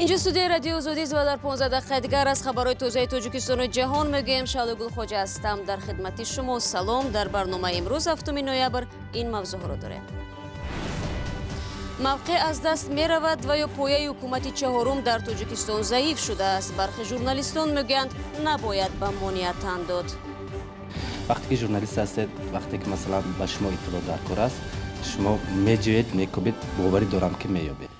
Инҷо студияи Радиои Озодист ва дар 15 дақиқаи дигар аз хабарҳои тозаи Тоҷикистону ҷаҳон мегӯем. Шаҳло Гулхоҷа ҳастам дар хидмати шумо. Салом. Дар барномаи имрӯз 7 ноябр ин мавзӯъҳоро дорем. Мавқеъ аз даст меравад ва ё пояи ҳукумати чаҳорум дар Тоҷикистон заиф шудааст. Бархе журналистон мегӯянд, набояд ба монеа тан дод. Вақте ки журналист ҳастед, вақте ки масалан ба шумо иттилоъ дар кор аст, шумо меҷӯед, мекӯбед, боварӣ дорам, ки меёбед.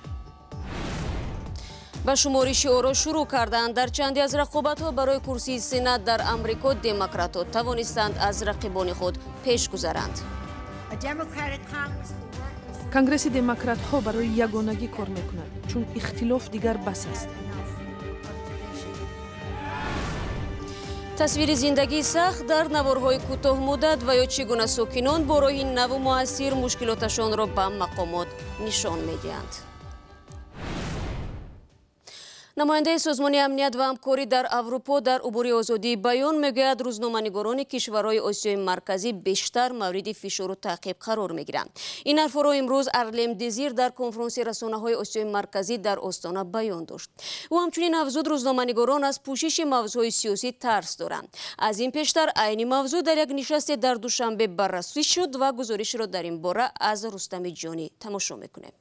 Ба шумориши оро шурӯъ карданд. Дар чанде аз рақобатҳо барои курсии Сенат дар Амрико демократҳо тавонистанд аз рақибони худ пеш гузаранд. Конгресси демократҳо барои ягонагӣ кор мекунад, чун ихтилоф дигар бас аст. Тасвири зиндагии сахт дар наворҳои кӯтоҳмуддат ва ё чӣ гуна сокинон бо роҳи наву муассир мушкилоташонро ба мақомот нишон медиҳанд. Намояндаи Созмони амният ва ҳамкорӣ дар Аврупо дар убури озодии баён мегӯяд, рӯзноманигорони кишварҳои Осиёи Марказӣ бештар мавриди фишору таъқиб қарор мегиранд. Ин ҳарфҳоро имрӯз Арлем Дезир дар конфронси расонаҳои Осиёи Марказӣ дар Остона баён дошт. Ӯ ҳамчунин афзуд, рӯзноманигорон аз пӯшиши мавзӯъҳои сиёсӣ тарс доранд. Аз ин пештар айни мавзӯъ дар як нишасте дар Душанбе баррасӣ шуд ва гузоришро дар ин бора аз Рустами Ҷонӣ тамошо мекунем.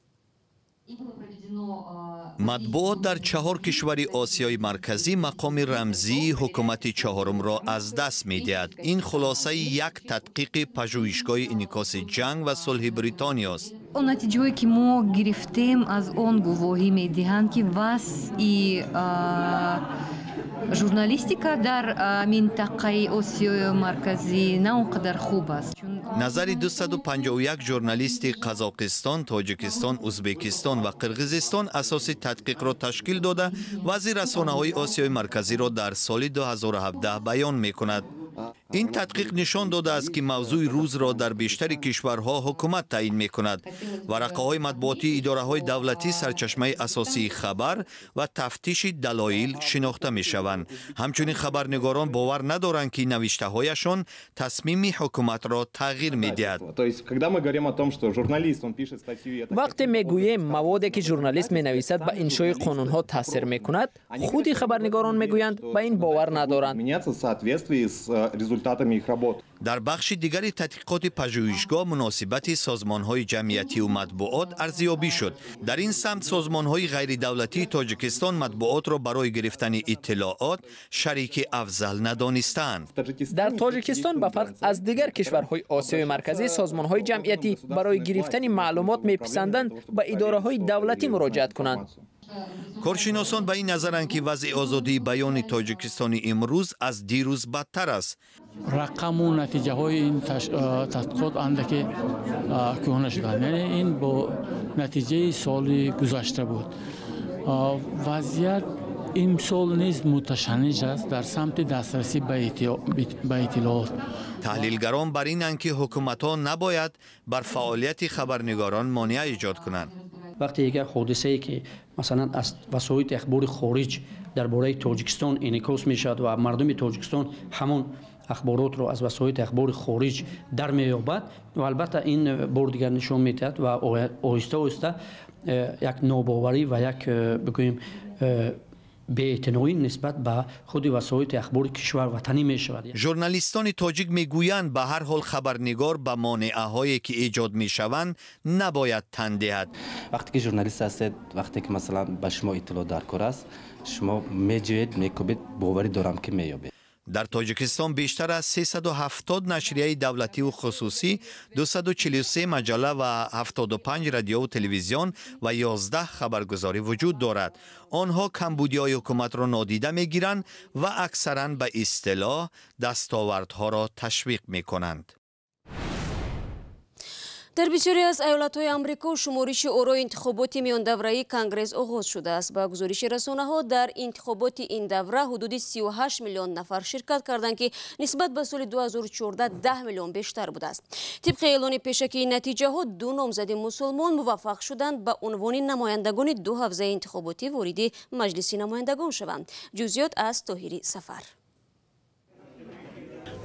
Матбуот дар чаҳор кишвари Осиёи Марказӣ мақоми рамзии ҳукумати чаҳорумро аз даст медиҳад. Ин хулосаи як тадқиқи пажӯҳишгоҳи инъикоси ҷанг ва сулҳи Бритониёст. Он натиҷаҳое, ки мо гирифтем, аз он гувоҳӣ медиҳанд, ки вазъи журналистика дар минтақаи Осиёи Марказӣ на он қадар хуб аст. Назари 251 журналисти Қазоқистон, Тоҷикистон, Узбекистон ва Қирғизистон асоси тадқиқро ташкил дода, вазъи расонаҳои Осиёи Марказиро дар соли 2017 баён мекунад. Ин тадқиқ нишон додааст, ки мавзӯи рӯзро дар бештари кишварҳо ҳукумат таъин мекунад. Варақаҳои матбуотии идораҳои давлатӣ сарчашмаи асосии хабар ва тафтиши далоил шинохта мешаванд. Ҳамчунин хабарнигорон бовар надоранд, ки навиштаҳояшон тасмими ҳукуматро тағйир медиҳад. Вақте мегӯем, маводе, ки журналист менависад, ба иншои қонунҳо таъсир мекунад, худи хабарнигорон мегӯянд, ба ин бовар надоранд. Дар бахши дигари тадқиқоти пажӯҳишгоҳ муносибати созмонҳои ҷамъиятию матбуот арзёбӣ шуд. Дар ин самт созмонҳои ғайридавлатии Тоҷикистон матбуотро барои гирифтани иттилоот шарики афзал надонистаанд. Дар Тоҷикистон ба фарқ аз дигар кишварҳои Осиёи Марказӣ, созмонҳои ҷамъиятӣ барои гирифтани маълумот меписанданд ба идораҳои давлатӣ муроҷиат кунанд. Коршиносон ба ин назаранд, ки вазъи озодии баёни Тоҷикистони имрӯз аз дирӯз бадтар аст. Рақаму натиҷаҳои ин тадқиқот андаке кӯҳна шуданд, яъне ин бо натиҷаи соли гузашта буд. Вазъият имсол низ муташанниҷ аст дар самти дастрасӣ ба иттилоот. Таҳлилгарон бар инанд, ки ҳукуматҳо набояд бар фаъолияти хабарнигорон монеа эҷод кунанд. Вақте як ҳодисае, ки масалан аз васоити ахбори хориҷ дар бораи Тоҷикистон инъикос мешавад ва мардуми Тоҷикистон ҳамон ахборотро аз васоити ахбори хориҷ дар меёбад, ва албатта ин бор дигар нишон медиҳад ва оҳиста оҳиста як нобоварӣ ва як, бигӯем, беэътиноӣ нисбат ба худи васоити ахбори кишвар ватанӣ мешавад. Журналистони тоҷик мегӯянд, ба ҳар ҳол хабарнигор ба монеаҳое, ки эҷод мешаванд, набояд тан диҳад. Вақте ки журналист ҳастед, вақте ки масалан ба шумо иттилоъ дар кор аст, шумо меҷӯед, мекӯбед, боварӣ дорам, ки меёбед. Дар Тоҷикистон бештар аз 370 нашрияи давлативу хусусӣ, 243 маҷалла ва 75 радиову телевизион ва 11 хабаргузорӣ вуҷуд дорад. Онҳо камбудиҳои ҳукуматро нодида мегиранд ва аксаран ба истилоҳ дастовардҳоро ташвиқ мекунанд. Дар бисёре аз айолатҳои Амрико шумориши орои интихоботи миёндавраи Конгресс оғоз шудааст. Ба гузориши расонаҳо, дар интихоботи ин давра ҳудуди 38 миллион нафар ширкат карданд, ки нисбат ба соли 2014 10 миллион бештар будааст. Тибқи эълони пешакии натиҷаҳо, ду номзади мусулмон муваффақ шуданд ба унвони намояндагони ду ҳавзаи интихоботӣ вориди Маҷлиси намояндагон шаванд. Ҷузъиёт аз Тоҳири Сафар.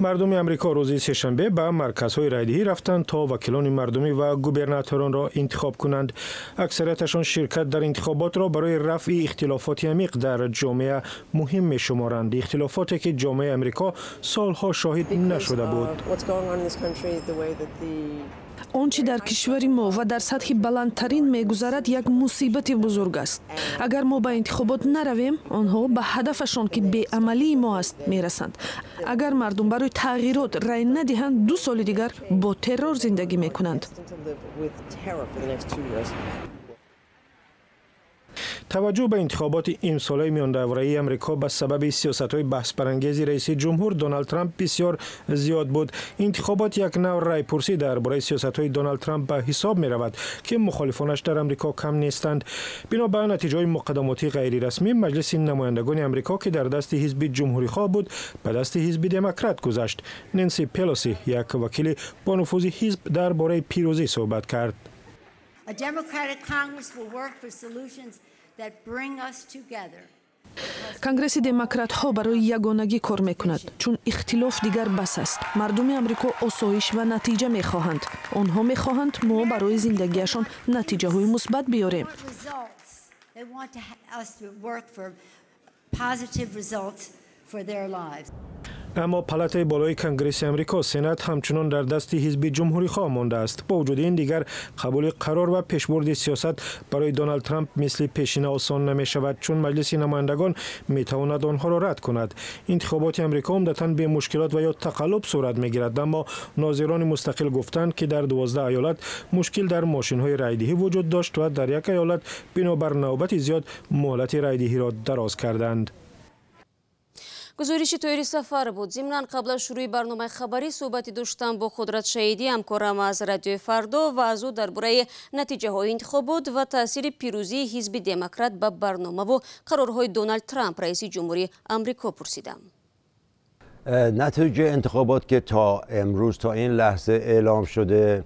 Мардуми Амрико рӯзи сешанбе ба марказҳои райдиҳӣ рафтанд, то вакилони мардумӣ ва губернаторонро интихоб кунанд. Аксарияташон ширкат дар интихоботро барои рафъи ихтилофоти амиқ дар ҷомеа муҳим мешуморанд, ихтилофоте ки ҷомеаи Амрико солҳо шоҳид нашуда буд. Он чӣ дар кишвари мо ва дар сатҳи баландтарин мегузарад, як мусибати бузург аст. Агар мо ба интихобот наравем, онҳо ба ҳадафашон, ки беамалии мо аст, мерасанд. Агар мардум барои тағйирот рай надиҳанд, 2 соли дигар бо террор зиндагӣ мекунанд. Таваҷҷӯҳ ба интихоботи имсолаи миёндавраии Амрико ба сабаби сиёсатҳои баҳсбарангези раиси ҷумҳур Доналд Трамп бисёр зиёд буд. Интихобот як навъ райпурсӣ дар бораи сиёсатҳои Доналд Трамп ба ҳисоб меравад, ки мухолифонаш дар Амрико кам нестанд. Бино ба натиҷаҳои муқаддамотии ғайрирасмӣ, Маҷлиси намояндагони Амрико, ки дар дасти ҳизби ҷумҳурихоҳ буд, ба дасти ҳизби демократ гузашт. Ненси Пелоси, як вакили бонуфузи ҳизб, дар бораи пирӯзӣ суҳбат кард. A Democratic Congress will work for solutions that bring us together. Конгресси демократҳо барои ягонагӣ кор мекунад, чун ихтилоф дигар бас аст. Мардуми Амрико осоиш ва натиҷа мехоҳанд. Онҳо мехоҳанд мо барои зиндагиашон натиҷаҳои мусбат биёрем. Results. They want us to work for positive results for their lives. Аммо палатаи болои Конгресси Амрико, Сенат, ҳамчунон дар дасти ҳизби ҷумҳурихоҳ мондааст. Бо вуҷуди ин, дигар қабули қарор ва пешбурди сиёсат барои Доналд Трамп мисли пешина осон намешавад, чун Маҷлиси намояндагон метавонад онҳоро рад кунад. Интихоботи Амрико умдатан бемушкилот ва ё тақаллуб сурат мегирад, аммо нозирони мустақил гуфтанд, ки дар 12 аёлат мушкил дар мошинҳои райдиҳӣ вуҷуд дошт ва дар як аёлат бинобар навбати зиёд муҳлати райдиҳиро дароз карданд. Гузориши Тоири Сафар буд. Зимнан, қабл аз шурӯи барномаи хабарӣ суҳбате доштам бо Қудрат Шаҳидӣ, ҳамкорам аз Радиои Фардо, ва аз ӯ дар бораи натиҷаҳои интихобот ва таъсири пирӯзии ҳизби демократ ба барномаву қарорҳои Доналд Трамп, раиси ҷумҳурии Амрико, пурсидам. نتیجه انتخابات که تا امروز، تا این لحظه اعلام شده،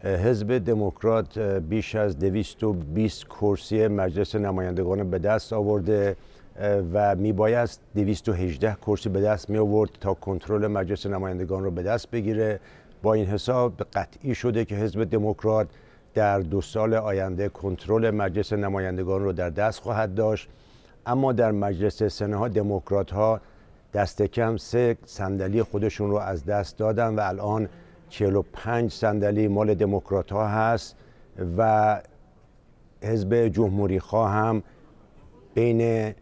حزب دموکرات بیش از 220 کرسی مجلس نمایندگان به دست آورده و میبایست 218 کرسی به دست می آورد تا کنترل مجلس نمایندگان رو به دست بگیره. با این حساب قطعی شده که حزب دموکرات در 2 سال آینده کنترل مجلس نمایندگان رو در دست خواهد داشت. اما در مجلس سنا دموکرات ها دست کم سه صندلی خودشون رو از دست دادن و الان 45 صندلی مال دموکرات ها هست و حزب جمهوری خواه هم بین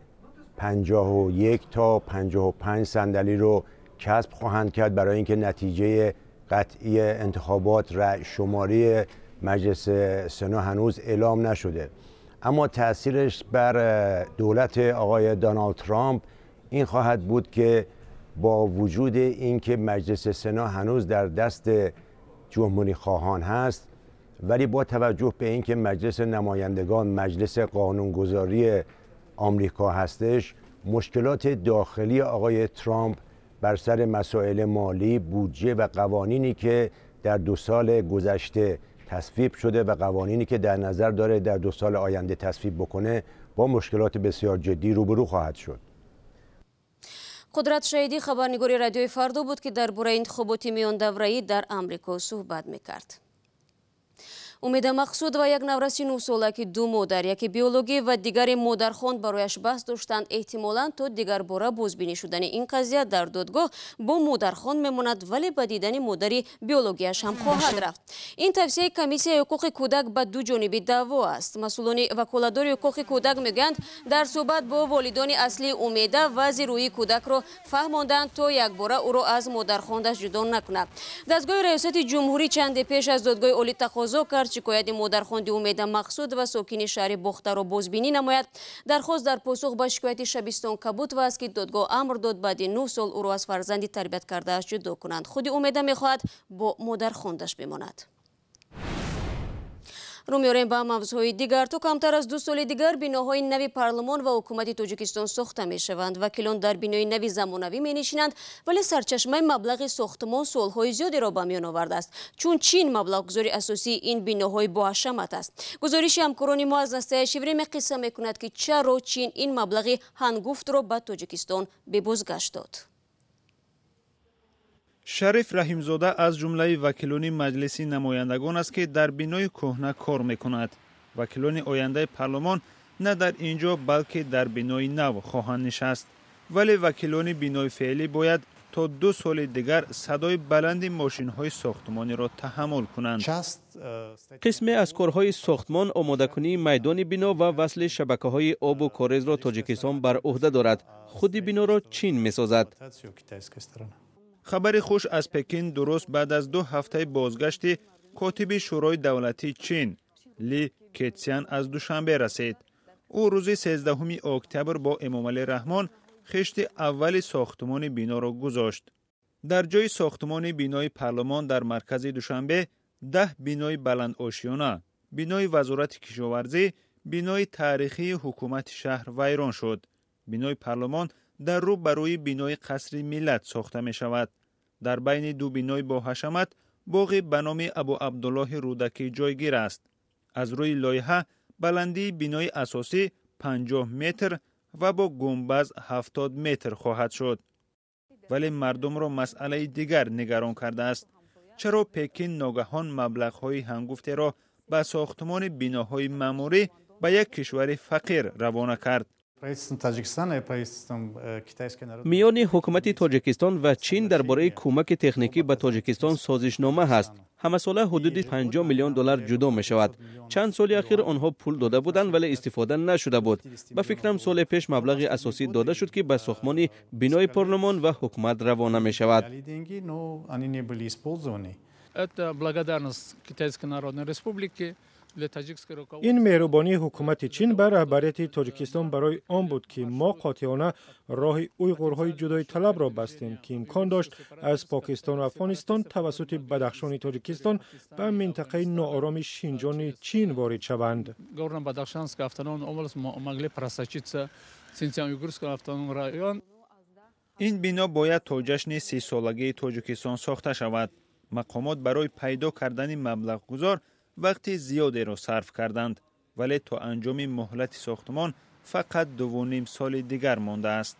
51 تا 55 صندلی رو کسب خواهند کرد. برای اینکه نتیجه قطعی انتخابات، رأی شماری مجلس سنا هنوز اعلام نشده. اما تاثیرش بر دولت آقای دونالد ترامپ این خواهد بود که با وجود اینکه مجلس سنا هنوز در دست جمهوری خواهان هست، ولی با توجه به اینکه مجلس نمایندگان مجلس قانونگذاری آمریکا هستش، مشکلات داخلی آقای ترامپ بر سر مسائل مالی، بودجه و قوانینی که در 2 سال گذشته تصویب شده و قوانینی که در نظر داره در 2 سال آینده تصویب بکنه، با مشکلات بسیار جدی روبرو خواهد شد. Қудрат Шаҳидӣ، хабарнигори Радиои Фардо буд، ки дар бораи интихоботи миёндавраӣ дар Амрико суҳбат мекард. Умеда Мақсуд ва як навраси 9-сола، ки ду модар، яке биологӣ ва дигаре модархонд، барояш баҳс доштанд، эҳтимолан то дигарбора бозбинӣ шудани ин қазия дар додгоҳ бо модархонд мемонад، вале ба дидани модари биологияш ҳам хоҳад рафт. Ин тавсияи Комиссияи ҳуқуқи кӯдак ба ду ҷониби даъво аст. Масъулони ваколатдори ҳуқуқи кӯдак мегӯянд، дар суҳбат бо волидони аслии Умеда вазъи рӯҳии кӯдакро фаҳмонданд، то якбора ӯро аз модархондаш ҷудо накунад. Дастгоҳи раёсати ҷумҳурӣ чанде пеш аз Додгоҳи Олӣ тақозо кард шикояти модархонди Умеда Мақсуд ва сокини шаҳри Бохтарро бозбинӣ намояд. Дархост дар посух ба шикояти Шабистон Кабутова аст، ки додгоҳ амр дод баъди 9 сол ӯро аз фарзанди тарбият кардааш ҷудо кунанд. Худи Умеда мехоҳад бо модархондаш бимонад. Рӯ меорем ба мавзӯъҳои дигар. То камтар аз 2 соли дигар биноҳои нави парлумон ва ҳукумати Тоҷикистон сохта мешаванд. Вакилон дар бинои нави замонавӣ менишинанд، вале сарчашмаи маблағи сохтмон суолҳои зиёдеро ба миён овардааст، чун Чин маблағгузори асосии ин биноҳои боҳашамат аст. Гузориши ҳамкорони мо аз «Настоящее время» қисса мекунад، ки чаро Чин ин маблағи ҳангуфтро ба Тоҷикистон бебозгашт дод. Шариф Раҳимзода аз ҷумлаи вакилони Маҷлиси намояндагон аст, ки дар бинои кӯҳна кор мекунад. Вакилони ояндаи парлумон на дар ин ҷо, балки дар бинои нав хоҳанд нишаст. Вале вакилони бинои феълӣ бояд то 2 соли дигар садои баланди мошинҳои сохтмониро таҳаммул кунанд. Қисме аз корҳои сохтмон, омодакунии майдони бино ва васли шабакаҳои обу корезро Тоҷикистон бар ӯҳда дорад. Худи биноро Чин месозад. Хабари хуш аз Пекин дуруст баъд аз 2 ҳафтаи бозгашти котиби Шӯрои давлатии Чин Ли Кетсян аз Душанбе расид. Ӯ рӯзи 13 октябр бо Эмомалӣ Раҳмон хишти аввали сохтмони биноро гузошт. Дар ҷои сохтмони бинои парлумон дар маркази Душанбе 10 бинои баландошёна, бинои Вазорати кишоварзӣ, бинои таърихии ҳукумати шаҳр вайрон шуд. Бинои парлумон дар рӯ ба рӯи бинои Қасри Миллат сохта мешавад. Дар байни ду бинои боҳашамат боғи ба номи Абу Абдуллоҳи Рӯдакӣ ҷойгир аст. Аз рӯи лоиҳа баландии бинои асосӣ 50 метр ва бо гумбаз 70 метр хоҳад шуд. Вале мардумро масъалаи дигар нигарон кардааст. Чаро Пекин ногаҳон маблағҳои ҳангуфтеро ба сохтмони биноҳои маъмурӣ ба як кишвари фақир равона кард? Миёни ҳукумати Тоҷикистон ва Чин дар бораи кӯмаки техникӣ ба Тоҷикистон созишнома ҳаст. Ҳамасола ҳудуди 50 миллион доллар ҷудо мешавад. Чанд соли ахир онҳо пул дода буданд, вале истифода нашуда буд. Ба фикрам, соли пеш маблағи асосӣ дода шуд, ки ба сохтмони бинои парлумон ва ҳукумат равона мешавад. Это благодарность Китайской Народной Республики. Ин меҳрубонии ҳукумати Чин ба раҳбарияти Тоҷикистон барои он буд, ки мо қотеона роҳи уйғурҳои ҷудоиталабро бастем, ки имкон дошт аз Покистону Афғонистон тавассути Бадахшони Тоҷикистон ба минтақаи ноороми Шинҷони Чин ворид шаванд. Ин бино бояд то ҷашни 30-солагии Тоҷикистон сохта шавад. Мақомот барои пайдо кардани маблағгузор вақти зиёдеро сарф карданд, вале то анҷоми муҳлати сохтмон фақат 2,5 соли дигар мондааст.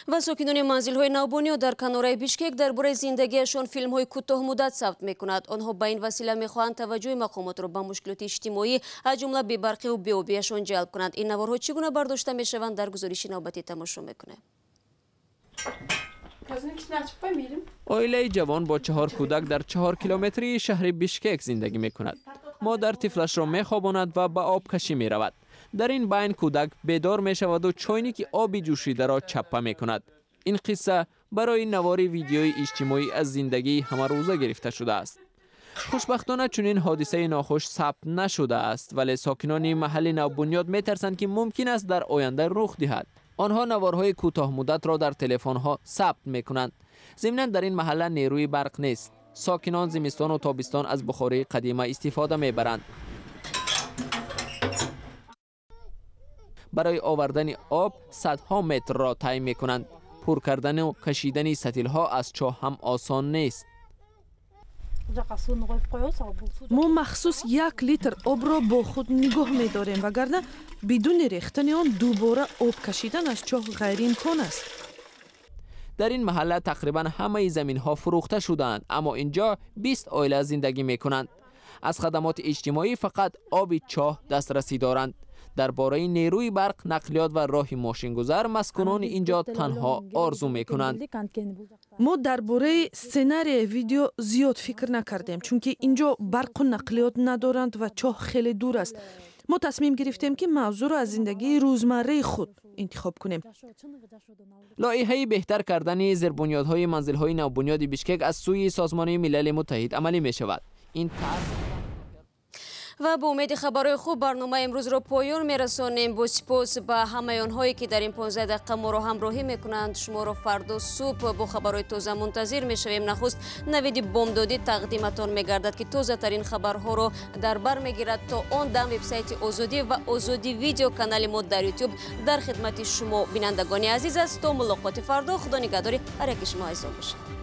Ва сокинони манзилҳои навбунёд дар канораи Бишкек дар бораи зиндагиашон филмҳои кӯтоҳмуддат сабт мекунад. Онҳо ба ин васила мехоҳанд таваҷҷӯҳи мақомотро ба мушкилоти иҷтимоӣ, аз ҷумла бебарқиву беобиашон ҷалб кунанд. Ин наворҳо чӣ гуна бардошта мешаванд, дар гузориши навбатӣ тамошо мекунем. Оилаи ҷавон бо 4 кӯдак дар 4 километрии шаҳри Бишкек зиндагӣ мекунад. Модар тифлашро мехобонад ва ба обкашӣ меравад. Дар ин байн кӯдак бедор мешаваду чойники оби ҷӯшидаро чаппа мекунад. Ин қисса барои навори видеои иҷтимоӣ аз зиндагии ҳамарӯза гирифта шудааст. Хушбахтона чунин ҳодисаи нохуш сабт нашудааст, вале сокинони маҳалли навбунёд метарсанд, ки мумкин аст дар оянда рух диҳад. Онҳо наворҳои кӯтоҳмуддатро дар телефонҳо сабт мекунанд. Зимнан дар ин маҳалла нерӯи барқ нест. Сокинон зимистону тобистон аз бухории қадима истифода мебаранд. Барои овардани об садҳо метрро тай мекунанд. Пур кардану кашидани сатилҳо аз чоҳ ҳам осон нест. Мо махсус 1 литр обро бо худ нигоҳ медорем, вагарна бидуни рехтани он дубора об кашидан аз чоҳ ғайриимкон аст. Дар ин маҳалла тақрибан ҳамаи заминҳо фурӯхта шудаанд, аммо инҷо 20 оила зиндагӣ мекунанд. Аз хадамоти иҷтимоӣ фақат оби чоҳ дастрасӣ доранд. Дар бораи нерӯи барқ, нақлиёт ва роҳи мошингузар маскунони инҷо танҳо орзу мекунанд. Мо дар бораи сценарияи видео зиёд фикр накардем, чунки инҷо барқу нақлиёт надоранд ва чоҳ хеле дур аст. Мо тасмим гирифтем, ки мавзӯъро аз зиндагии рӯзмарраи худ интихоб кунем. Лоиҳаи беҳтар кардани зербунёдҳои манзилҳои навбунёди Бишкек аз сӯи Созмони Милали Муттаҳид амалӣ мешавад. Ин Ва бо умеди хабарҳои хуб барномаи имрӯзро поён мерасонем. Бо сипос ба ҳамаи онҳое, ки дар ин 15 дақиқа моро ҳамроҳӣ мекунанд. Шуморо фардо субҳ бо хабарҳои тоза мунтазир мешавем. Нахуст навиди бомдодӣ тақдиматон мегардад, ки тозатарин хабарҳоро дар бар мегирад. То он дам вебсайти Озодӣ ва Озодӣ видео канали мо дар Ютуб дар хидмати шумо бинандагони азиз аст. То мулоқоти фардо, Худо нигаҳдори ҳар яки шумо азизон бошад.